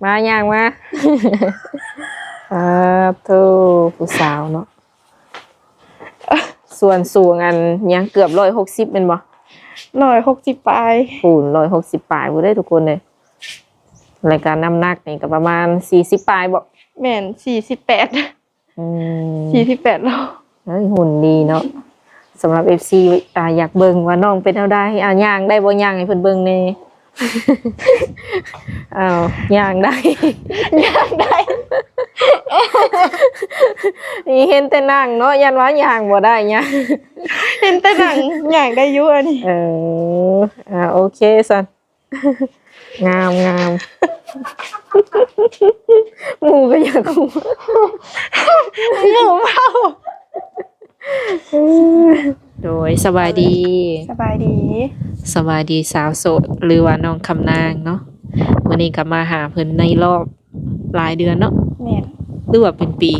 ມາ ຍ່າງມາ. ປາດໂທ້ ຜູ້ສາວເນາະ ສ່ວນສູງອັນຫຍັງ ເກືອບຮ້ອຍຫົກສິບແມ່ນບໍ່? ຮ້ອຍຫົກສິບປາຍ ພຸ້ນ ຮ້ອຍຫົກສິບປາຍພຸ້ນເດ້ທຸກຄົນເອີຍ. ແລ້ວກໍນ້ຳໜັກນີ້ກໍປະມານສີ່ສິບປາຍບໍ່? ແມ່ນ ສີ່ສິບແປດ ອືມ ສີ່ສິບແປດໂລ. ເອີຍ ຫຸ່ນດີເນາະ. ສຳລັບເອັຟຊີ ອ່າ ຢາກເບິ່ງວ່ານ້ອງເປັນແນວໃດ ອ່າ ຍ່າງໄດ້ບໍ່? ຍ່າງໃຫ້ເພິ່ນເບິ່ງແດ່. ອ້າວ ຍ່າງໄດ້ ຍ່າງໄດ້ ນີ້ເຫັນແຕ່ນັ່ງເນາະ ຢ້ານວ່າຍ່າງບໍ່ໄດ້ຫຍັງ ເຫັນແຕ່ນັ່ງ ຍ່າງໄດ້ຢູ່ອັນນີ້. ເອີ ອ່າ ໂອເຄຊັ້ນ. ງາມ ງາມ ໝູ່ກໍຢາກຮູ້ ໝູ່ເວົ້າ. ໂດຍ ສະບາຍດີ ສະບາຍດີ ສະບາຍດີສາວໂສດ ຫຼືວ່ານ້ອງຄຳນາງເນາະ. ມື້ນີ້ກໍມາຫາເພິ່ນໃນລອບຫຼາຍເດືອນເນາະ. ແມ່ນ ຫຼືວ່າເປັນປີ?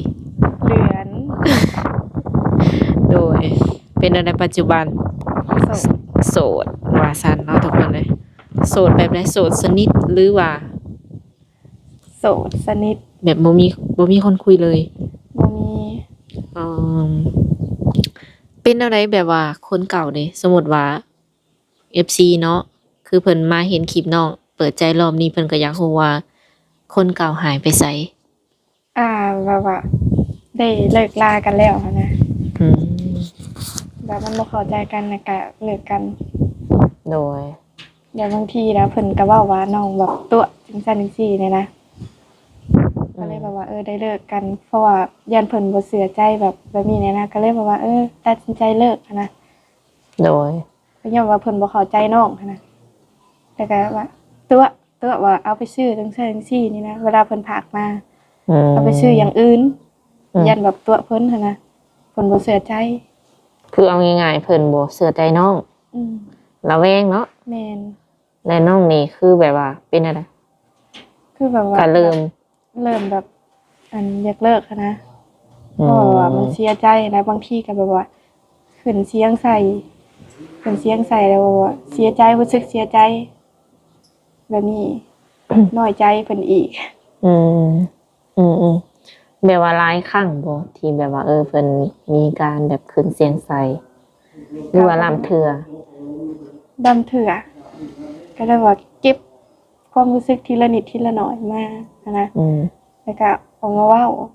ເດືອນ. ໂດຍ ເປັນແນວໃດປັດຈຸບັນ? ໂສດ ໂສດວ່າຊັ້ນເນາະທຸກຄົນເອີຍ. ໂສດແບບໃດ? ໂສດສະໜິດ ຫຼືວ່າ ໂສດສະໜິດ ແບບບໍ່ມີ ບໍ່ມີຄົນຄຸຍເລີຍ? ບໍ່ມີ. ອືມ ເປັນແນວໃດ ແບບວ່າຄົນເກົ່າເດ ສົມມຸດວ່າ ເອັຟຊີ ເນາະ ຄືເພິ່ນມາເຫັນຄລິບນ້ອງເປີດໃຈລອບນີ້ ເພິ່ນກໍຢາກຮູ້ວ່າຄົນເກົ່າຫາຍໄປໃສ? ອ່າ ແບບວ່າໄດ້ເລີກລາກັນແລ້ວຫັ້ນນະ. ອືມ ແບບມັນບໍ່ເຂົ້າໃຈກັນ ແລ້ວກະເລີກກັນ. ໂດຍ ແລ້ວບາງທີນະ ເພິ່ນກໍເວົ້າວ່ານ້ອງແບບຕົວະະ ຈັ່ງຊັ້ນຈັ່ງຊີ້ນີ້ນະ. ອືມ ກໍເລີຍແບບວ່າ ເອີ ໄດ້ເລີກກັນ ເພາະວ່າຢ້ານເພິ່ນບໍ່ເຊື່ອໃຈແບບ ແບບນີ້ແຫຼະນະ ກໍເລີຍແບບວ່າ ເອີ ຕັດສິນໃຈເລີກຫັ້ນນະ. ໂດຍ ກໍຍ້ອນວ່າເພິ່ນບໍ່ເຂົ້າໃຈນ້ອງຫັ້ນນະ ແລ້ວກໍວ່າຕົວະ ຕົວະວ່າເອົາໄປຊື້ຈັ່ງຊັ້ນຈັ່ງຊີ້ນີ້ນະ ເວລາເພິ່ນພາກມາ. ອືມ ເອົາໄປຊື້ຢ່າງອື່ນ. ອືມ ຢ້ານແບບຕົວະເພິ່ນຫັ້ນນະ ເພິ່ນບໍ່ເຊື່ອໃຈ. ຄືເອົາງ່າຍໆ ເພິ່ນບໍ່ເຊື່ອໃຈນ້ອງ. ອືມ ລະແວງເນາະ. ແມ່ນ. ແລະນ້ອງນີ້ຄືແບບວ່າເປັນແນວໃດ? ຄືແບບວ່າ ກະເລີ່ມ ເລີ່ມແບບ ອັນ ຢາກເລີກຫັ້ນນະ. ອືມ ເພາະວ່າມັນເສຍໃຈນະ ບາງທີກໍແບບວ່າຂຶ້ນສຽງໃສ່ ຂຶ້ນສຽງໃສ່ແລ້ວແບບວ່າເສຍໃຈ ຮູ້ສຶກເສຍໃຈແບບນີ້ ນ້ອຍໃຈເພິ່ນອີກ. ອືມ ອືມໆ ແບບວ່າຫຼາຍຄັ້ງບໍ່ ທີ່ແບບວ່າ ເອີ ເພິ່ນມີການແບບຂຶ້ນສຽງໃສ່ ຫຼືວ່າລ່ຳເທື່ອ? ລ່ຳເທື່ອ ກໍແບບວ່າເກັບຄວາມຮູ້ສຶກທີລະນິດທີລະໜ້ອຍມາຫັ້ນນະ. ອືມ ແລ້ວກໍອອກມາເວົ້າ ອືມ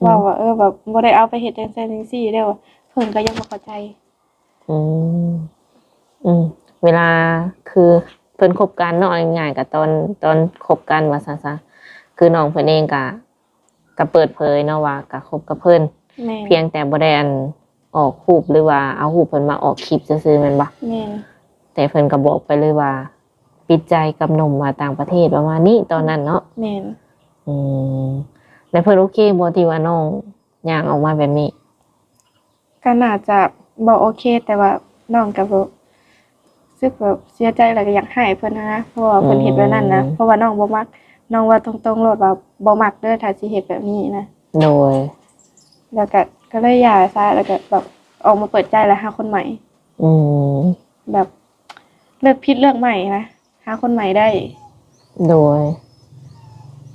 ເວົ້າວ່າ ເອີ ແບບບໍ່ໄດ້ເອົາໄປເຮັດຈັ່ງຊັ້ນຈັ່ງຊີ້ເດີ້ ເພິ່ນກໍຍັງບໍ່ເຂົ້າໃຈ. ອືມ ອືມ ເວລາ ຄືເພິ່ນຄົບກັນເນາະ ເອົາງ່າຍໆ ກໍຕອນ ຕອນຄົບກັນວ່າຊັ້ນຊະ ຄືນ້ອງເພິ່ນເອງກໍ ກໍເປີດເຜີຍເນາະວ່າກໍຄົບກັບເພິ່ນ. ແມ່ນ. ພຽງແຕ່ບໍ່ໄດ້ ອັນ ອອກຮູບ ຫຼືວ່າເອົາຮູບເພິ່ນມາອອກຄລິບຊື່ໆ ແມ່ນບໍ່? ແມ່ນ. ແຕ່ເພິ່ນກໍບອກໄປເລີຍວ່າປິດໃຈກັບໜຸ່ມ ອ່າ ຕ່າງປະເທດ ປະມານນີ້ ຕອນນັ້ນເນາະ. ແມ່ນ. ອືມ ແລ້ວເພິ່ນໂອເຄບໍ່ ທີ່ວ່ານ້ອງຍ່າງອອກມາແບບນີ້? ກໍໜ້າຈະບໍ່ໂອເຄ ແຕ່ວ່ານ້ອງກໍບໍ່ ຮູ້ສຶກແບບເສຍໃຈ ແລ້ວກໍຢາກໃຫ້ເພິ່ນຫັ້ນນະ ເພາະວ່າເພິ່ນເຮັດແບບນັ້ນນະ. ອືມ ເພາະວ່ານ້ອງບໍ່ມັກ ນ້ອງເວົ້າຕົງໆໂລດວ່າບໍ່ມັກເດີ້ ຖ້າຊິເຮັດແບບນີ້ນະ. ໂດຍ. ແລ້ວກໍ ກໍເລີຍຢ່າຊະ ແລ້ວກໍແບບອອກມາເປີດໃຈ ແລ້ວຫາຄົນໃໝ່. ອືມ ແບບເລືອກຜິດເລືອກໃໝ່ນະ. ຫາຄົນໃໝ່ໄດ້. ໂດຍ.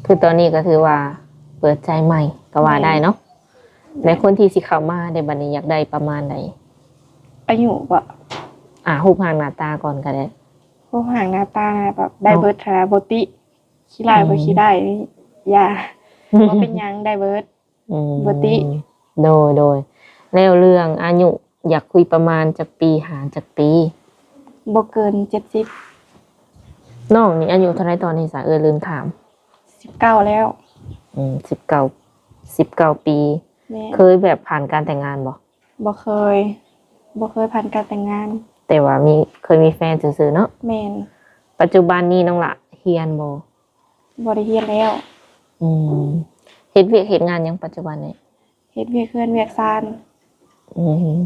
ຄືຕອນນີ້ກໍຖືວ່າເປີດໃຈໃໝ່ກໍວ່າໄດ້ເນາະ. ແມ່ນ. ແລະຄົນທີ່ຊິເຂົ້າມາໃດ ບັດນີ້ຢາກໄດ້ປະມານໃດ? ອາຍຸບໍ? ອາ ຮູບຮ່າງໜ້າຕາກ່ອນກໍໄດ້. ຮູບຮ່າງໜ້າຕານະ ແບບໄດ້ເບິດຫັ້ນນະ ບໍ່ຕິ ຂີ້ຮ້າຍບໍ່ຂີ້ຮ້າຍນີ້ຢ່າ ບໍ່ເປັນຫຍັງ ໄດ້ເບິດ. ອືມ ບໍ່ຕິ. ໂດຍ ໂດຍ. ແລ້ວເລື່ອງອາຍຸ ຢາກຄຸຍປະມານຈັກປີ ຫາຈັກປີ? ບໍ່ເກີນເຈັດສິບ. ນ້ອງນີ້ອາຍຸເທົ່າໃດຕອນນີ້ຊະ? ເອື້ອຍລືມຖາມ. ສິບເກົ້າແລ້ວ. ອືມ ສິບເກົ້າ ສິບເກົ້າປີ. ແມ່ນ. ເຄີຍແບບຜ່ານການແຕ່ງງານບໍ່? ບໍ່ເຄີຍ ບໍ່ເຄີຍຜ່ານການແຕ່ງງານ. ແຕ່ວ່າມີ ເຄີຍມີແຟນຊື່ໆເນາະ? ແມ່ນ. ປັດຈຸບັນນີ້ນ້ອງຫຼ້າຮຽນບໍ່? ບໍ່ໄດ້ຮຽນແລ້ວ. ອືມ ເຮັດວຽກເຮັດງານຫຍັງປັດຈຸບັນນີ້? ເຮັດວຽກເຮືອນວຽກຊານ. ອືມ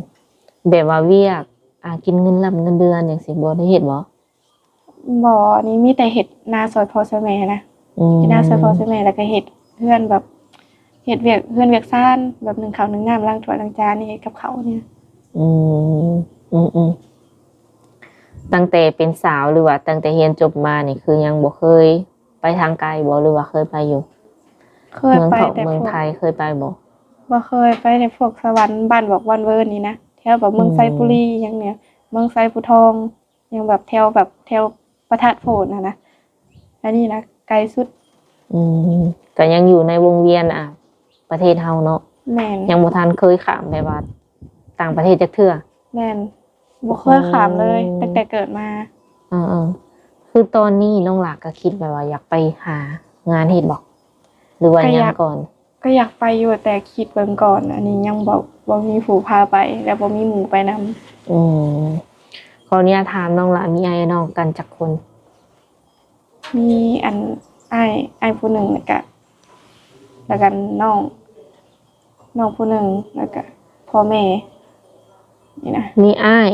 ແບບວ່າວຽກ ອ່າ ກິນເງິນລ່ຳເງິນເດືອນຫຍັງຊີ້ ບໍ່ໄດ້ເຮັດບໍ່? ບໍ່ ນີ້ມີແຕ່ເຮັດນາຊ່ອຍພໍ່ຊ່ອຍແມ່ນະ. ອືມ ເຮັດນາຊ່ອຍພໍ່ຊ່ອຍແມ່ ແລ້ວກໍເຮັດເຮືອນແບບ ເຮັດວຽກເຮືອນວຽກຊານ ແບບໜຶ້ງເຂົ້າໜຶ້ງນ້ຳ ລ້າງຖ້ວຍລ້າງຈານນີ້ ເຮັດກັບເຂົ້ານີ້. ອືມ ອືມໆ ຕັ້ງແຕ່ເປັນສາວ ຫຼືວ່າຕັ້ງແຕ່ຮຽນຈົບມານີ້ ຄືຍັງບໍ່ເຄີຍ ໄປທາງໄກບໍ່ ຫຼືວ່າເຄີຍໄປຢູ່? ເຄີຍໄປແຕ່ພວກ ເມືອງເຖາະ ເມືອງໄທເຄີຍໄປບໍ່? ບໍ່ເຄີຍໄປ ແຕ່ພວກສະຫວັນ ບ້ານບອກ ບ້ານເວີນນີ້ນະ ແຖວແບບເມືອງ ອືມ ໄຊບູລີ ອີ່ຫຍັງນີ້ ເມືອງໄຊພູທອງ ຫຍັງແບບແຖວ ແບບແຖວພະທາດໂພນຫັ້ນນະ ອັນນີ້ນະໄກສຸດ. ອືມ ກໍຍັງຢູ່ໃນວົງວຽນ ອ່າ ປະເທດເຮົາເນາະ. ແມ່ນ. ຍັງບໍ່ທັນເຄີຍຂ້າມແບບວ່າຕ່າງປະເທດຈັກເທື່ອ? ແມ່ນ. ບໍ່ເຄີຍຂ້າມເລີຍ ໂອ້ ຕັ້ງແຕ່ເກີດມາ. ເອີໆ ຄືຕອນນີ້ນ້ອງຫຼ້າກໍຄິດແບບວ່າຢາກໄປຫາງານເຮັດບໍ່ ຫຼືວ່າ ກໍຢາກ ຍັງກ່ອນ? ກໍຢາກໄປຢູ່ ແຕ່ຄິດເບິ່ງກ່ອນ ອັນນີ້ຍັງບໍ່ ບໍ່ມີຜູ້ພາໄປ ແລະ ບໍ່ມີໝູ່ໄປນຳ. ອືມ ຂໍອະນຸຍາດຖາມ ນ້ອງຫຼ້າມີອ້າຍນ້ອງກັນຈັກຄົນ? ມີອັນ ອ້າຍ ອ້າຍຜູ້ໜຶ່ງ ແລ້ວກະ ແລ້ວກະນ້ອງ ນ້ອງຜູ້ໜຶ່ງ ແລ້ວກະພໍ່ແມ່ນີ້ນະ. ມີອ້າຍ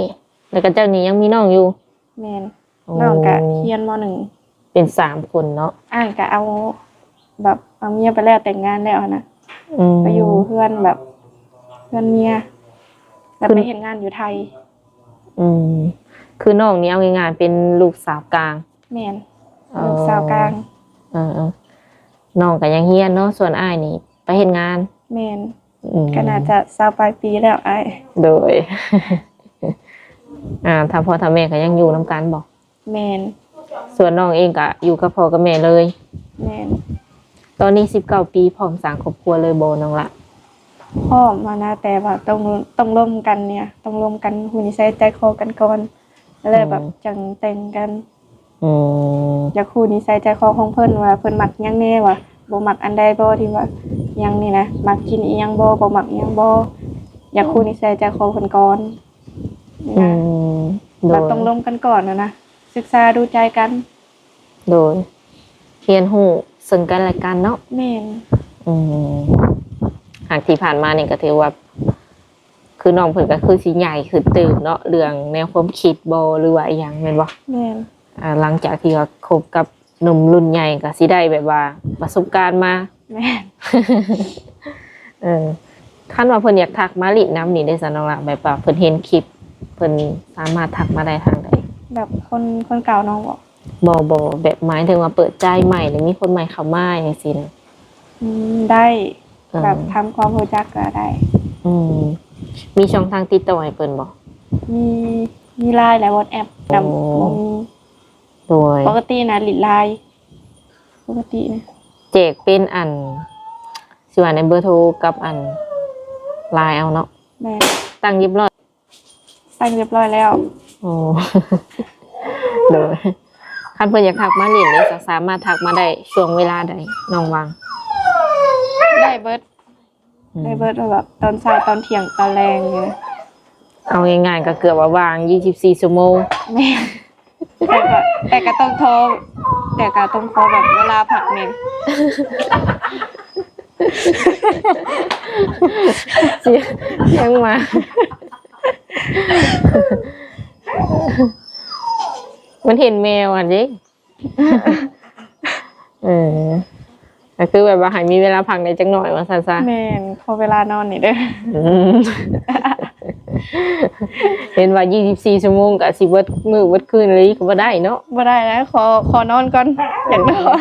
ແລ້ວກະເຈົ້ານີ້ຍັງມີນ້ອງຢູ່? ແມ່ນ. ໂອ້ ນ້ອງກະຮຽນ ມໍໜຶ່ງ. ເປັນສາມຄົນເນາະ. ອ້າຍກະເອົາ ແບບເອົາເມຍໄປແລ້ວ ແຕ່ງງານແລ້ວຫັ້ນນະ. ອືມ ໄປຢູ່ເຮືອນແບບເຮືອນເມຍ ແລ້ວ ຄື ໄປເຮັດງານຢູ່ໄທ. ອືມ ຄືນ້ອງນີ້ເອົາງ່າຍໆເປັນລູກສາວກາງ. ແມ່ນ. ອໍ ລູກສາວກາງ. ເອີໆ ນ້ອງກໍຍັງຮຽນເນາະ ສ່ວນອ້າຍນີ້ໄປເຮັດງານ. ແມ່ນ. ອືມ ກໍໜ້າຈະຊາວປາຍປີແລ້ວອ້າຍ. ໂດຍ ອ່າ ຖ້າພໍ່ຖ້າແມ່ກໍຍັງຢູ່ນຳກັນບໍ່? ແມ່ນ. ສ່ວນນ້ອງເອງກໍຢູ່ກັບພໍ່ກັບແມ່ເລີຍ? ແມ່ນ. ຕອນນີ້ສິບເກົ້າປີ ພ້ອມສ້າງຄອບຄົວເລີຍບໍ່ນ້ອງລະ? ພ້ອມຫັ້ນນະ ແຕ່ວ່າຕ້ອງ ຕ້ອງລົມກັນນີ້ ຕ້ອງລົມກັນ ຮູ້ນິໄສໃຈຄໍກັນກ່ອນ ແລ້ວແບບ ອືມ ຈັ່ງແຕ່ງກັນ. ອືມ ຢາກຮູ້ນິໄສໃຈຄໍຂອງເພິ່ນວ່າເພິ່ນມັກຫຍັງແດ່ ວ່າບໍ່ມັກອັນໃດບໍ່ ທີ່ວ່າຫຍັງນີ້ນະ ມັກກິນອີ່ຫຍັງບໍ່ ບໍ່ມັກອີ່ຫຍັງບໍ່ ຢາກຮູ້ນິໄສໃຈຄໍເພິ່ນກ່ອນ. ອືມ ໂດຍ ແບບຕ້ອງລົມກັນກ່ອນຫັ້ນນະ ສຶກສາດູໃຈກັນ. ໂດຍ ຮຽນຮູ້ເຊິ່ງກັນແລະກັນເນາະ. ແມ່ນ. ອືມ ຫາກທີ່ຜ່ານມານີ້ກໍຖືວ່າ ຄືນ້ອງເພິ່ນກໍຄືຊິໃຫຍ່ຂຶ້ນຕື່ມເນາະ ເລື່ອງແນວຄວາມຄິດບໍ່ ຫຼືວ່າອີ່ຫຍັງແມ່ນບໍ່? ແມ່ນ. ອ່າ ຫຼັງຈາກທີ່ວ່າຄົບກັບໜຸ່ມລຸ້ນໃຫຍ່ ກໍຊິໄດ້ແບບວ່າປະສົບການມາ. ແມ່ນ. ເອີ ຄັນວ່າເພິ່ນຢາກທັກມາຫຼິ້ນນຳນີ້ເດ້ຊະນ້ອງລະ ແບບວ່າເພິ່ນເຫັນຄລິບ ເພິ່ນສາມາດທັກມາໄດ້ທາງໃດ? ແບບຄົນ ຄົນເກົ່ານ້ອງບໍ? ບໍ່ ບໍ່ ແບບໝາຍເຖິງວ່າເປີດໃຈໃໝ່ ຫຼືມີຄົນໃໝ່ເຂົ້າມາຈັ່ງຊີ້ນະ? ອືມ ໄດ້. ເອີ ແບບທຳຄວາມຮູ້ຈັກກໍໄດ້. ອືມ ມີຊ່ອງທາງຕິດຕໍ່ໃຫ້ເພິ່ນບໍ່? ມີ ມີ LINE ແລະ WhatsApp ນຳ. ໂອ້ ບໍ່ມີ. ໂດຍ ປົກກະຕິນະ ຫຼິ້ນ LINE ປົກກະຕິນະ. ແຈກເປັນອັນ ຊິວ່າໃນເບີໂທກັບອັນ LINE ເອົາເນາະ. ແມ່ນ. ຕັ້ງຮຽບຮ້ອຍ? ຕັ້ງຮຽບຮ້ອຍແລ້ວ. ໂອ້ ໂດຍ ຄັນເພິ່ນຢາກທັກມາຫຼິ້ນນີ້ ສາມາດທັກມາໄດ້ຊ່ວງເວລາໃດ ນ້ອງວ່າງ? ໄດ້ເບິດ. ອືມ ໄດ້ເບິດ ແບບຕອນເຊົ້າ ຕອນທ່ຽງ ຕອນແລງນີ້. ເອົາງ່າຍໆ ກໍເກືອບວ່າວ່າງຊາວສີ່ຊົ່ວໂມງ. ແມ່ນ. ແຕ່ກໍ ແຕ່ກໍຕ້ອງໂທ ແຕ່ກໍຕ້ອງຂໍແບບເວລາພັກແດ່. ສຽງ ສຽງໝາ ມັນເຫັນແມວຫັ້ນເດ້. ເອີ ກໍຄືແບບວ່າໃຫ້ມີເວລາພັກແດ່ຈັກໜ້ອຍວ່າຊັ້ນຊະ. ແມ່ນ. ຂໍເວລານອນນີ້ເດີ. ອືມ ເຫັນວ່າຊາວສີ່ຊົ່ວໂມງກໍຊິເບິດມື້ເບິດຄືນອີ່ຫຼີກໍບໍ່ໄດ້ເນາະ. ບໍ່ໄດ້ແລ້ວ ຂໍ ຂໍນອນກ່ອນ ຢາກນອນ.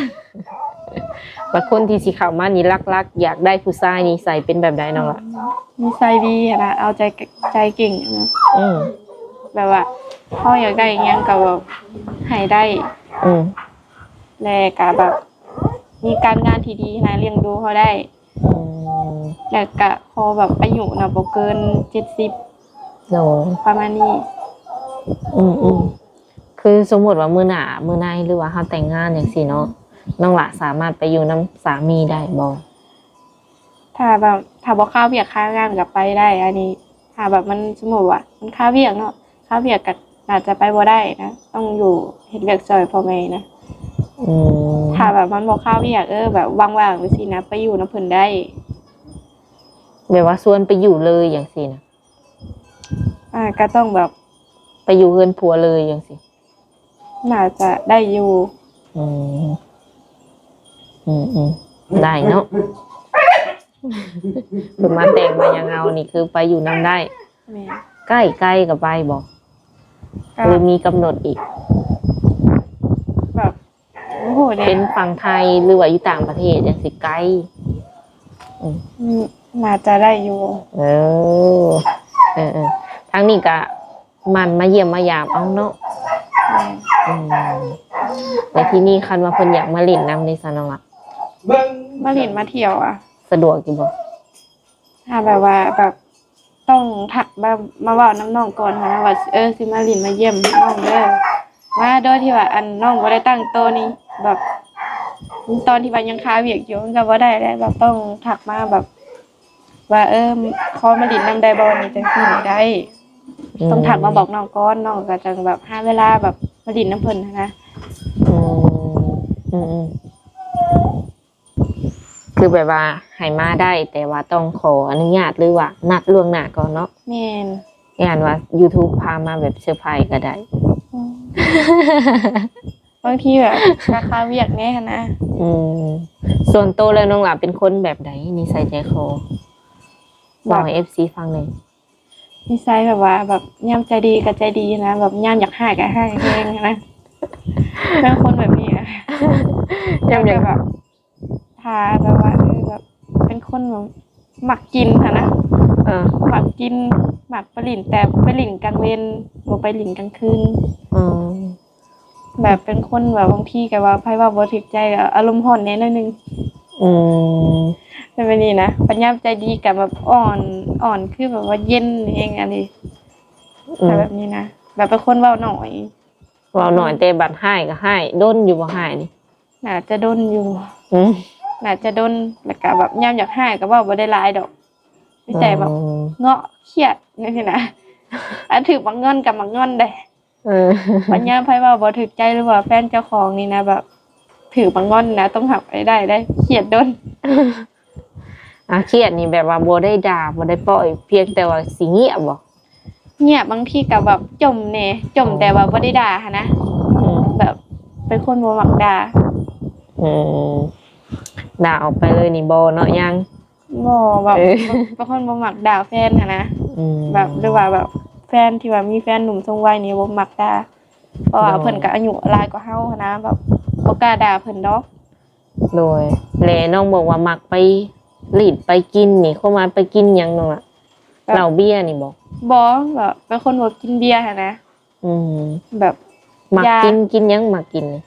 ບັດຄົນທີ່ຊິເຂົ້າມານີ້ ຫຼັກໆ ຢາກໄດ້ຜູ້ຊາຍນິໄສເປັນແບບໃດນ້ອງລະ? ນິໄສດີຫັ້ນນະ ເອົາໃຈ ໃຈເກັ່ງນະ. ອືມ ແບບວ່າເຮົາຢາກໄດ້ຫຍັງກໍແບບໃຫ້ໄດ້. ອືມ ແລະກະແບບມີການງານທີ່ດີຫັ້ນນະ ລ້ຽງດູເຮົາໄດ້. ອືມ ແລະກະຂໍແບບອາຍຸນະ ບໍ່ເກີນເຈັດສິບ. ໂດຍ ປະມານນີ້. ອືມໆ ຄືສົມມຸດວ່າມື້ໜ້າ ມື້ໃນ ຫຼືວ່າເຮົາແຕ່ງງານຈັ່ງຊີ້ເນາະ ນ້ອງຫຼ້າສາມາດໄປຢູ່ນຳສາມີໄດ້ບໍ່? ຖ້າແບບ ຖ້າບໍ່ຄາວຽກຄາງານກໍໄປໄດ້. ອັນນີ້ຖ້າແບບມັນ ສົມມຸດວ່າມັນຄາວຽກເນາະ ຄາວຽກກໍໜ້າຈະໄປບໍ່ໄດ້ນະ ຕ້ອງຢູ່ເຮັດວຽກຊ່ອຍພໍ່ແມ່ນະ. ອືມ ຖ້າແບບມັນບໍ່ຄາວຽກ ເອີ ແບບວ່າງໆ ຈັ່ງຊີ້ນະ ໄປຢູ່ນຳເພິ່ນໄດ້. ແບບວ່າຊວນໄປຢູ່ເລີຍຈັ່ງຊີ້ນະ? ອ່າ ກໍຕ້ອງແບບໄປຢູ່ເຮືອນຜົວເລີຍຈັ່ງຊີ້. ໜ້າຈະໄດ້ຢູ່. ອືມ ອືມໆ ໄດ້ເນາະ. ຄືມາແຕ່ງມາຫຍັງເອົານີ້ ຄືໄປຢູ່ນຳໄດ້. ແມ່ນ. ໃກ້ ໄກກໍໄປບໍ່? ກໍ ຫຼືມີກຳນົດອີກ? ແບບ ບໍ່ ເປັນຝັ່ງໄທ ຫຼືວ່າຢູ່ຕ່າງປະເທດຈັ່ງຊີ້ ໄກ. ອືມ ອືມ ໜ້າຈະໄດ້ຢູ່. ເອີ ເອີໆ ທາງນີ້ກະໝັ່ນມາຢ້ຽມມາຢາມເອົາເນາະ. ແມ່ນ. ອືມ ແລ້ວທີນີ້ຄັນວ່າເພິ່ນຢາກມາຫຼິ້ນນຳເດ ຊະນ້ອງລະ? ມາຫຼິ້ນມາທ່ຽວອະ ສະດວກຢູ່ບໍ່? ຖ້າແບບວ່າແບບຕ້ອງທັກມາ ມາເວົ້ານຳນ້ອງກ່ອນຫັ້ນນະ ວ່າ ເອີ ຊິມາຫຼິ້ນມາຢ້ຽມນ້ອງເດີ ມາໂດຍທີ່ວ່າ ອັນ ນ້ອງບໍ່ໄດ້ຕັ້ງໂຕນີ້ ແບບຕອນທີ່ວ່າຍັງຄາວຽກຢູ່ ມັນກໍບໍ່ໄດ້ແຫຼະ ແບບຕ້ອງທັກມາແບບວ່າ ເອີ ຂໍມາຫຼິ້ນນຳໄດ້ບໍ່ ນີ້ ຈັ່ງຊີ້ນີ້ໄດ້. ອືມ ຕ້ອງທັກມາບອກນ້ອງກ່ອນ ນ້ອງກໍຈັ່ງແບບຫາເວລາແບບມາຫຼິ້ນນຳເພິ່ນຫັ້ນນະ. ອືມ ອືມໆ ຄືແບບວ່າໃຫ້ມາໄດ້ ແຕ່ວ່າຕ້ອງຂໍອະນຸຍາດ ຫຼືວ່ານັດລ່ວງໜ້າກ່ອນເນາະ. ແມ່ນ. ຢ້ານວ່າ YouTube ພາມາແບບເຊີໄພກໍໄດ້. ອືມ ບາງທີແບບກະຄາວຽກແດ່ຫັ້ນນະ. ອືມ ສ່ວນໂຕແລ້ວນ້ອງຫຼ້າເປັນຄົນແບບໃດ ນິໄສໃຈຄໍ? ເວົ້າໃຫ້ ເອັຟຊີ ຟັງແດ່. ນິໄສແບບວ່າ ແບບຍາມໃຈດີກໍໃຈດີນະ ແບບຍາມຢາກຮ້າຍກໍຮ້າຍແຮງນະ ເປັນຄົນແບບນີ້ນະ. ຍາມຢາກ ແບບ ຖ້າແບບວ່າ ເອີ ແບບເປັນຄົນແບບມັກກິນຫັ້ນນະ. ເອີ ມັກກິນ ມັກໄປຫຼິ້ນ ແຕ່ໄປຫຼິ້ນກາງເວັນ ບໍ່ໄປຫຼິ້ນກາງຄືນ. ອືມ ແບບເປັນຄົນແບບບາງທີກໍເວົ້າ ໃຜເວົ້າບໍ່ຖືກໃຈກໍອາລົມຮ້ອນແດ່ໜ້ອຍໜຶ່ງ. ອືມ ແບບນີ້ນະ. ບັດຍາມໃຈດີກໍແບບອ່ອນ ອ່ອນ ຄືແບບວ່າເຢັນແຮງອັນນີ້. ອືມ ແບບນີ້ນະ ແບບເປັນຄົນເວົ້າໜ້ອຍ ເວົ້າໜ້ອຍ. ອືມ ແຕ່ບັດຮ້າຍກໍຮ້າຍ. ດົນຢູ່ບໍ່ຮ້າຍນີ້? ໜ້າຈະດົນຢູ່. ອືມ ໜ້າຈະດົນ. ແລ້ວກໍແບບຍາມຢາກຮ້າຍກໍເວົ້າບໍ່ໄດ້ຫຼາຍດອກ ມີແຕ່ແບບ ອືມ ເງາະຄຽດຈັ່ງຊີ້ນະ. ອັນຖືກໝາກງອນກັບໝາກງອນເດ້. ເອີ ບັດຍາມໃຜເວົ້າບໍ່ຖືກໃຈ ຫຼືວ່າແຟນເຈົ້າຂອງນີ້ນະ ແບບຖືກໝາກງອນນະ ຕ້ອງຮັບໃຫ້ໄດ້ເດ້ ຄຽດດົນ. ອາ ຄຽດນີ້ແບບວ່າບໍ່ໄດ້ດ່າ ບໍ່ໄດ້ປ້ອຍ ພຽງແຕ່ວ່າຊິງຽບບໍ? ງຽບ ບາງທີກໍແບບຈົ່ມແດ່ ຈົ່ມ ອໍ ແຕ່ວ່າບໍ່ໄດ້ດ່າຫັ້ນນະ. ອືມ ແບບເປັນຄົນບໍ່ມັກດ່າ. ອືມ ດ່າອອກໄປເລີຍນີ້ບໍ່ເນາະ? ຍັງ. ບໍ່ ແບບ ເອີ ເປັນຄົນບໍ່ມັກດ່າແຟນຫັ້ນນະ. ອືມ ແບບ ຫຼືວ່າແບບແຟນທີ່ວ່າມີແຟນໜຸ່ມຊົງໄວນີ້ບໍ່ມັກດ່າ ເພາະວ່າ ໂດຍ ເພິ່ນກໍອາຍຸຫຼາຍກວ່າເຮົາຫັ້ນນະ ແບບບໍ່ກ້າດ່າເພິ່ນດອກ. ໂດຍ ແລະນ້ອງບອກວ່າມັກໄປຫຼິ້ນໄປກິນນີ້ ຄວາມໝາຍໄປກິນຫຍັງນ້ອງລະ? ແບບ ເຫຼົ້າເບຍນີ້ບໍ? ບໍ່ ແບບເປັນຄົນບໍ່ກິນເບຍຫັ້ນນະ. ອືມ ແບບ ມັກກິນ ຢາ ກິນຫຍັງມັກກິນນີ້?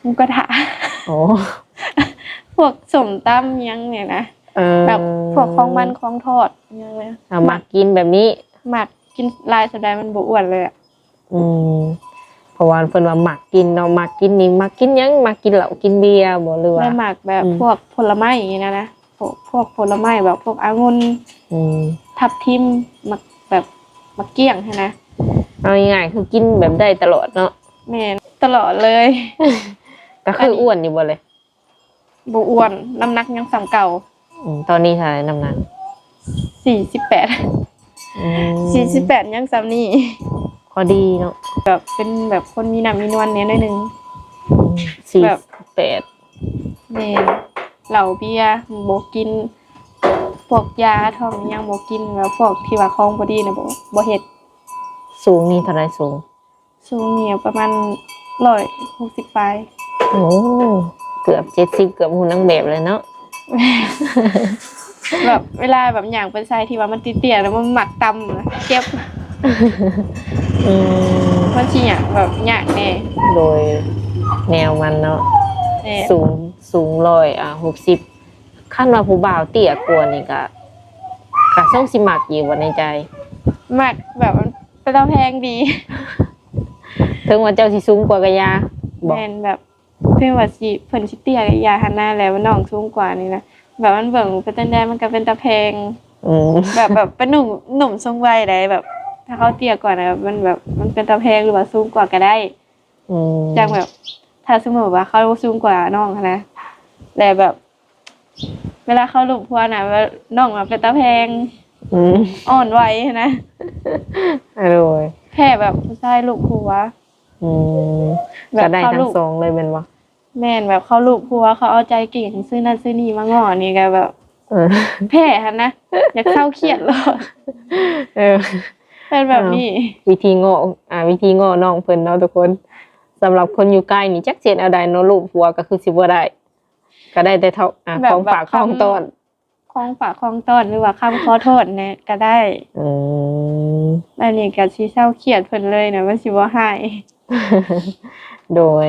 ໝູກະທະ. ອໍ ພວກສົ້ມຕຳຫຍັງນີ້ນະ. ເອີ ແບບພວກຂອງມັນຂອງທອດຫຍັງນີ້. ເອົາ ມັກກິນແບບນີ້. ມັກກິນຫຼາຍສ່ຳໃດມັນບໍ່ອ້ວນເລີຍອະ. ອືມ ເພາະວ່າເພິ່ນວ່າມັກກິນເນາະ ມັກກິນນີ້ ມັກກິນຫຍັງ? ມັກກິນເຫຼົ້າກິນເບຍບໍ ຫຼືວ່າ ແມ່ນ ມັກແບບ ອືມ ພວກຜົນລະໄມ້ນີ້ນະ ພວກ ພວກຜົນລະໄມ້ແບບພວກອະງຸ່ນ ອືມ ທັບທິມ ໝາກ ແບບໝາກກ້ຽງຫັ້ນນະ. ເອົາງ່າຍໆ ຄືກິນແບບໄດ້ຕະຫຼອດເນາະ. ແມ່ນ ຕະຫຼອດເລີຍ. ກໍຄື ອັນນີ້ ອ້ວນຢູ່ບໍ່ເລີຍ? ບໍ່ອ້ວນ ນ້ຳໜັກຍັງສ່ຳເກົ່າ. ອືມ ຕອນນີ້ເທົ່າໃດນ້ຳໜັກ? ສີ່ສິບແປດ. ອືມ ສີ່ສິບແປດ ຍັງສ່ຳນີ້ ພໍດີເນາະ ແບບເປັນແບບຄົນມີນ້ຳມີນວນແດ່ໜ້ອຍໜຶ່ງ. ອືມ ແບບ ສີ່ສິບແປດ. ແມ່ນ ເຫຼົ້າເບຍບໍ່ກິນ ພວກຢາທ້ອງຫຍັງບໍ່ກິນ ແລ້ວພວກທີ່ວ່າຂອງບໍ່ດີນະ ບໍ່ ບໍ່ເຮັດ. ສູງນີ້ເທົ່າໃດ? ສູງ ສູງນີ້ປະມານຮ້ອຍຫົກສິບປາຍ. ໂອ້ ເກືອບເຈັດສິບ ເກືອບຮູ້ນາງແບບເລີຍເນາະ. ແບບເວລາແບບຍ່າງໄປໃສທີ່ວ່າມັນເຕ້ຍໆ ແລ້ວມັນມັກຕ່ຳ ເຈັບ. ອືມ ມັນຊິຍາກ ແບບຍາກແດ່. ໂດຍ ແນວມັນເນາະ. ແມ່ນ ສູງ ສູງຮ້ອຍ ອ່າ ຫົກສິບ. ຄັນວ່າຜູ້ບ່າວເຕ້ຍກວ່ານີ້ກະ ກະຊົງຊິມັກຢູ່ບໍ່ໃນໃຈ? ມັກ ແບບມັນເປັນຕາແພງດີ. ເຖິງວ່າເຈົ້າຊິສູງກວ່າກະຢ່າບໍ? ແມ່ນ ແບບເຖິງວ່າຊິ ເພິ່ນຊິເຕ້ຍກະຢ່າຫັ້ນນະ ແລ້ວນ້ອງສູງກວ່ານີ້ນະ ແບບມັນເບິ່ງເປັນຈັ່ງໃດ ມັນກະເປັນຕາແພງ. ອືມ ແບບ ແບບເປັນໜຸ່ມ ໜຸ່ມຊົງໄວໃດ໋ ແບບຖ້າເຂົາເຕ້ຍກວ່ານະ ມັນແບບ ມັນເປັນຕາແພງ ຫຼືວ່າສູງກວ່າກະໄດ້. ອືມ ຈັ່ງແບບ ຖ້າສົມມຸດວ່າເຂົາສູງກວ່ານ້ອງຫັ້ນນະ ແລ້ວແບບ ເວລາເຂົາລົມຜົວນະ ແບບນ້ອງນະເປັນຕາແພງ. ອືມ ອ່ອນໄຫວຫັ້ນນະ. ໂດຍ ແພ້ແບບຜູ້ຊາຍລົມຜົວ. ອືມ ແບບ ກໍໄດ້ທັງສອງເລີຍແມ່ນບໍ່? ແມ່ນ ແບບເຂົາລູບຜົວ ເຂົາເອົາໃຈເກັ່ງ ຊື້ນັ້ນຊື້ນີ້ມາງໍ້ນີ້ກໍແບບ ເອີ ແພ້ຫັ້ນນະ ຢາກເຊົາຄຽດໂລດ. ເອີ ເປັນແບບນີ້ ວິທີງໍ້ ອ່າ ວິທີງໍ້ນ້ອງເພິ່ນເນາະທຸກຄົນ. ສຳລັບຄົນຢູ່ໃກ້ນີ້ ຈັກຊິເຮັດແນວໃດເນາະ ລົມຜົວກໍຄືຊິບໍ່ໄດ້ ກໍໄດ້ແຕ່ເທົ່າ ອ່າ ແບບ ຂອງຝາກ ແບບ ຂອງຕ້ອນ ຂອງຝາກຂອງຕ້ອນ ຫຼືວ່າຄຳຂໍໂທດແດ່ກໍໄດ້. ອືມ ອັນນີ້ກໍຊິເຊົາຄຽດເພິ່ນເລີຍນະ ມັນຊິບໍ່ຮ້າຍ. ໂດຍ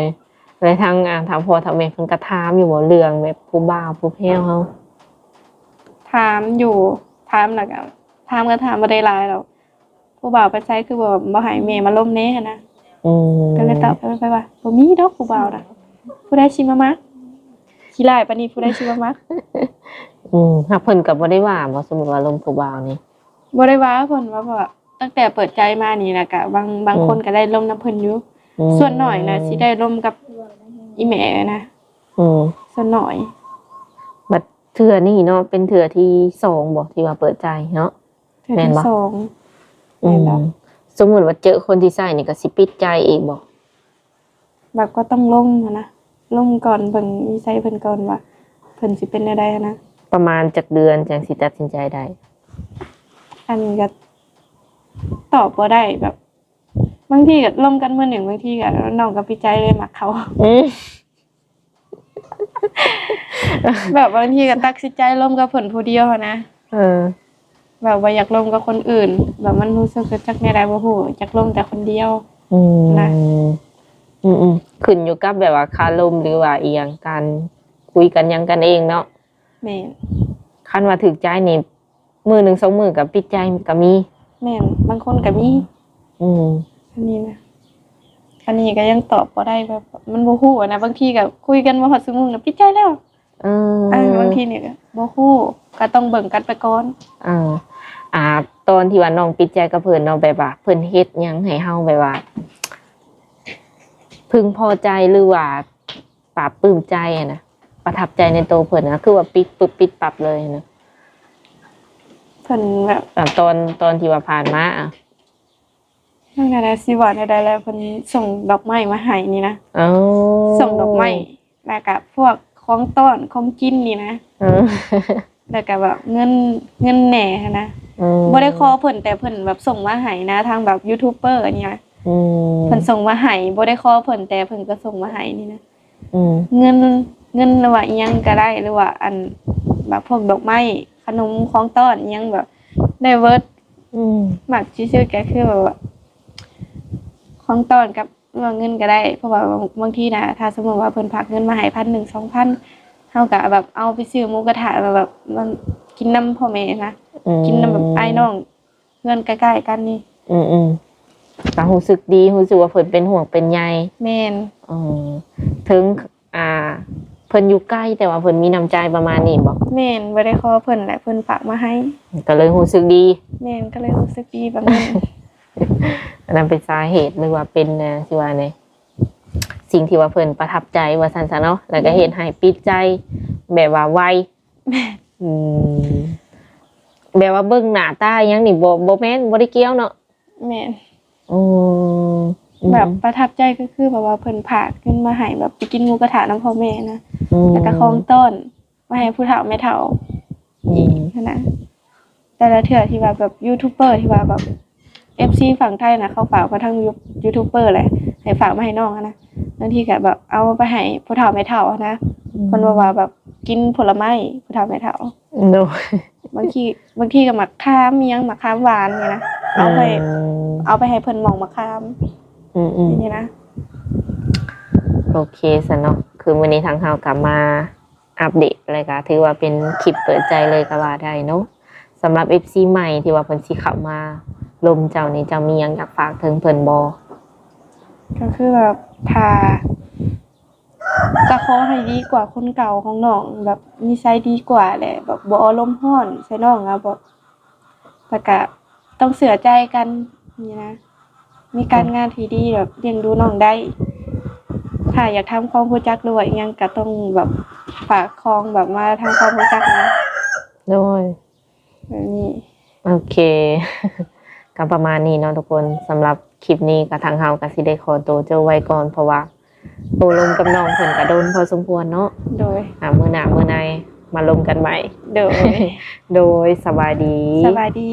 ແລະ ທາງ ອ່າ ທາງພໍ່ທາງແມ່ເພິ່ນກໍຖາມຢູ່ບໍ່ ເລື່ອງແບບຜູ້ບ່າວຜູ້ແພ້ວເຮົາ? ຖາມຢູ່ ຖາມແລ້ວກໍ ຖາມກໍຖາມບໍ່ໄດ້ຫຼາຍດອກ ຜູ້ບ່າວໄປໃສ ຄືບໍ່ ບໍ່ໃຫ້ແມ່ມາລົມແດ່ຫັ້ນນະ. ອືມ ກໍເລີຍຕອບໄປວ່າ ບໍ່ມີດອກຜູ້ບ່າວນະ ຜູ້ໃດຊິມາມັກ ຂີ້ຮ້າຍປານນີ້ ຜູ້ໃດຊິມາມັກ. ອືມ ຫາກເພິ່ນກໍບໍ່ໄດ້ວ່າບໍ່ ສົມມຸດວ່າລົມຜູ້ບ່າວນີ້? ບໍ່ໄດ້ວ່າ ເພິ່ນວ່າ ເພາະວ່າຕັ້ງແຕ່ເປີດໃຈມານີ້ນະ ກະບາງ ບາງ ອືມ ຄົນກໍໄດ້ລົມນຳເພິ່ນຢູ່. ອືມ ສ່ວນໜ້ອຍນະ ຊິໄດ້ລົມກັບອີ່ແມ່ນະ. ອືມ ສ່ວນໜ້ອຍ. ບັດເທື່ອນີ້ເນາະ ເປັນເທື່ອທີສອງບໍ່ ທີ່ວ່າເປີດໃຈເນາະ? ເທື່ອ ແມ່ນບໍ່? ທີສອງ. ອືມ ແມ່ນແລ້ວ. ສົມມຸດວ່າເຈີຄົນທີ່ໃຊ່ນີ້ ກໍຊິປິດໃຈອີກບໍ່? ແບບກໍຕ້ອງລົມຫັ້ນນະ ລົມກ່ອນ ເບິ່ງນິໄສເພິ່ນກ່ອນວ່າເພິ່ນຊິເປັນແນວໃດຫັ້ນນະ. ປະມານຈັກເດືອນຈັ່ງຊິຕັດສິນໃຈໄດ້? ອັນນີ້ກໍຕອບບໍ່ໄດ້ ແບບບາງທີກໍລົມກັນມື້ໜຶ່ງ ບາງທີກໍນ້ອງກໍປິດໃຈເລີຍ ມັກເຂົາ. ອືມ ແບບບາງທີກໍຕັດສິນໃຈລົມກັບເພິ່ນຜູ້ດຽວຫັ້ນນະ. ເອີ ແບບບໍ່ຢາກລົມກັບຄົນອື່ນ ແບບມັນຮູ້ສຶກຈັກແນວໃດບໍ່ຮູ້ ຢາກລົມແຕ່ຄົນດຽວ. ອືມ ນະ ອືມໆ ຂຶ້ນຢູ່ກັບແບບວ່າຄາລົມ ຫຼືວ່າອີ່ຫຍັງ ການຄຸຍກັນຫຍັງກັນເອງເນາະ. ແມ່ນ. ຄັນວ່າຖືກໃຈນີ້ ມື້ໜຶ່ງສອງມື້ກໍປິດໃຈກໍມີ. ແມ່ນ ບາງຄົນກໍມີ. ອືມ ອັນນີ້ນະ ອັນນີ້ກໍຍັງຕອບບໍ່ໄດ້ ແບບມັນບໍ່ຮູ້ນະ ບາງທີກໍຄຸຍກັນບໍ່ຮອດຊົ່ວໂມງກໍປິດໃຈແລ້ວ. ເອີ ອັນບາງທີນີ້ກໍບໍ່ຮູ້ ກໍຕ້ອງເບິ່ງກັນໄປກ່ອນ. ເອີ ອ່າ ຕອນທີ່ວ່ານ້ອງປິດໃຈກັບເພິ່ນເນາະ ແບບວ່າເພິ່ນເຮັດຫຍັງໃຫ້ເຮົາແບບວ່າເພິ່ງພໍໃຈ ຫຼືວ່າປາບປຶ້ມໃຈຫັ້ນນະ ປະທັບໃຈໃນໂຕເພິ່ນນະ ຄືວ່າປິດປຶບປິດປັບເລີຍຫັ້ນນະ? ເພິ່ນແບບ ອ່າ ຕອນ ຕອນທີ່ວ່າຜ່ານມາ ຈັ່ງໃດລະ ຊິວ່າແນວໃດລະ ເພິ່ນສົ່ງດອກໄມ້ມາໃຫ້ນີ້ນະ. ອໍ ສົ່ງດອກໄມ້ ແລ້ວກະພວກຂອງຕ້ອນຂອງກິນນີ້ນະ. ເອີ ແລ້ວກະແບບເງິນ ເງິນແດ່ຫັ້ນນະ. ອືມ ບໍ່ໄດ້ຂໍເພິ່ນ ແຕ່ເພິ່ນແບບສົ່ງມາໃຫ້ນະ ທາງແບບຢູທູບເບີນີ້ນະ. ອືມ ເພິ່ນສົ່ງມາໃຫ້ ບໍ່ໄດ້ຂໍເພິ່ນ ແຕ່ເພິ່ນກໍສົ່ງມາໃຫ້ນີ້ນະ. ອືມ ເງິນ ເງິນ ຫຼືວ່າອີ່ຫຍັງກໍໄດ້ ຫຼືວ່າອັນ ແບບພວກດອກໄມ້ ຂະໜົມ ຂອງຕ້ອນ ອີ່ຫຍັງແບບໄດ້ເບິດ. ອືມ ມັກທີ່ສຸດກໍຄືແບບວ່າຂອງຕ້ອນກັບ ຫຼືວ່າເງິນກໍໄດ້ ເພາະວ່າບາງ ບາງທີນະ ຖ້າສົມມຸດວ່າເພິ່ນຝາກເງິນມາໃຫ້ພັນໜຶ່ງ ສອງພັນ ເຮົາກໍແບບເອົາໄປຊື້ໝູກະທະ ແບບ ແບບ ກິນນຳພໍ່ແມ່ນະ. ອືມ ກິນນຳແບບອ້າຍນ້ອງ ເຮືອນໃກ້ໆກັນນີ້. ອືມໆ ກໍຮູ້ສຶກດີ ຮູ້ສຶກວ່າເພິ່ນເປັນຫ່ວງເປັນໃຍ. ແມ່ນ. ເອີ ເຖິງ ອ່າ ເພິ່ນຢູ່ໄກ ແຕ່ວ່າເພິ່ນມີນ້ຳໃຈປະມານນີ້ບໍ? ແມ່ນ ບໍ່ໄດ້ຂໍເພິ່ນ ແລະ ເພິ່ນຝາກມາໃຫ້ ກໍເລີຍຮູ້ສຶກດີ. ແມ່ນ ກໍເລີຍຮູ້ສຶກດີປະມານນີ້. ອັນນັ້ນເປັນສາເຫດ ຫຼືວ່າເປັນ ອ່າ ຊິວ່າແນວ ສິ່ງທີ່ວ່າເພິ່ນປະທັບໃຈວ່າຊັ້ນຊະເນາະ ແລ້ວກໍເຮັດໃຫ້ປິດໃຈແບບວ່າໄວ. ແມ່ນ. ອືມ ແບບວ່າເບິ່ງໜ້າຕາອີ່ຫຍັງນີ້ ບໍ່ ບໍ່ແມ່ນ ບໍ່ໄດ້ກ່ຽວເນາະ? ແມ່ນ. ອືມ ແບບປະທັບໃຈກໍຄືແບບວ່າເພິ່ນຝາກເງິນມາໃຫ້ ແບບໄປກິນໝູກະທະນຳພໍ່ແມ່ນະ. ອືມ ແລ້ວກໍຂອງຕ້ອນມາໃຫ້ຜູ້ເຖົ້າແມ່ເຖົ້າ ອືມ ອີກຫັ້ນນະ. ແຕ່ລະເທື່ອທີ່ວ່າແບບຢູທູບເບີ ທີ່ວ່າແບບເອັຟຊີຝັ່ງໄທນະ ເຂົາຝາກມາທາງຢູ ຢູທູບເບີແຫຼະ ໃຫ້ຝາກມາໃຫ້ນ້ອງຫັ້ນນະ. ບາງທີກໍແບບເອົາໄປໃຫ້ຜູ້ເຖົ້າແມ່ເຖົ້າຫັ້ນນະ. ອືມ ເພິ່ນບອກວ່າແບບກິນຜົນລະໄມ້ ຜູ້ເຖົ້າແມ່ເຖົ້າ. ໂດຍ. ບາງທີ ບາງທີກໍໝາກຂາມອີ່ຫຍັງ ໝາກຂາມຫວານນີ້ນະ ເອົາໄປ ອືມ ເອົາໄປໃຫ້ເພິ່ນໝ່ອງໝາກຂາມ. ອືມໆ ນີ້ນະ. ໂອເຄຊັ້ນເນາະ ຄືມື້ນີ້ທາງເຮົາກໍມາ ອັບເດດ ແລ້ວກະຖືວ່າເປັນຄລິບເປີດໃຈເລີຍກໍວ່າໄດ້ເນາະ. ສຳລັບເອັຟຊີໃໝ່ທີ່ວ່າເພິ່ນຊິເຂົ້າມາລົມເຈົ້ານີ້ ເຈົ້າມີຫຍັງຢາກຝາກເຖິງເພິ່ນບໍ່? ກໍຄືແບບ ຖ້າ ກໍຂໍໃຫ້ດີກວ່າຄົນເກົ່າຂອງນ້ອງ ແບບນິໄສດີກວ່າ ແລະ ແບບບໍ່ອາລົມຮ້ອນໃສ່ນ້ອງ ແລ້ວແບບ ແລ້ວກະຕ້ອງເຊື່ອໃຈກັນນີ້ນະ ມີການງານທີ່ດີ ແບບລ້ຽງດູນ້ອງໄດ້. ຖ້າຢາກທຳຄວາມຮູ້ຈັກ ຫຼືວ່າອີ່ຫຍັງ ກະຕ້ອງແບບຝາກຂອງ ແບບມາທຳຄວາມຮູ້ຈັກນະ. ໂດຍ. ແບບນີ້. ໂອເຄ ກໍປະມານນີ້ເນາະທຸກຄົນ. ສຳລັບຄລິບນີ້ກໍທາງເຮົາກໍຊິໄດ້ຂໍໂຕຈົບໄວ້ກ່ອນ ເພາະວ່າ ໂອ້ລົມກັບນ້ອງເພິ່ນກະດົນພໍສົມຄວນເນາະ. ໂດຍ. ອ່າ ມື້ໜ້າມື້ໃນມາລົມກັນໃໝ່. ໂດຍ. ໂດຍ ສະບາຍດີ. ສະບາຍດີ.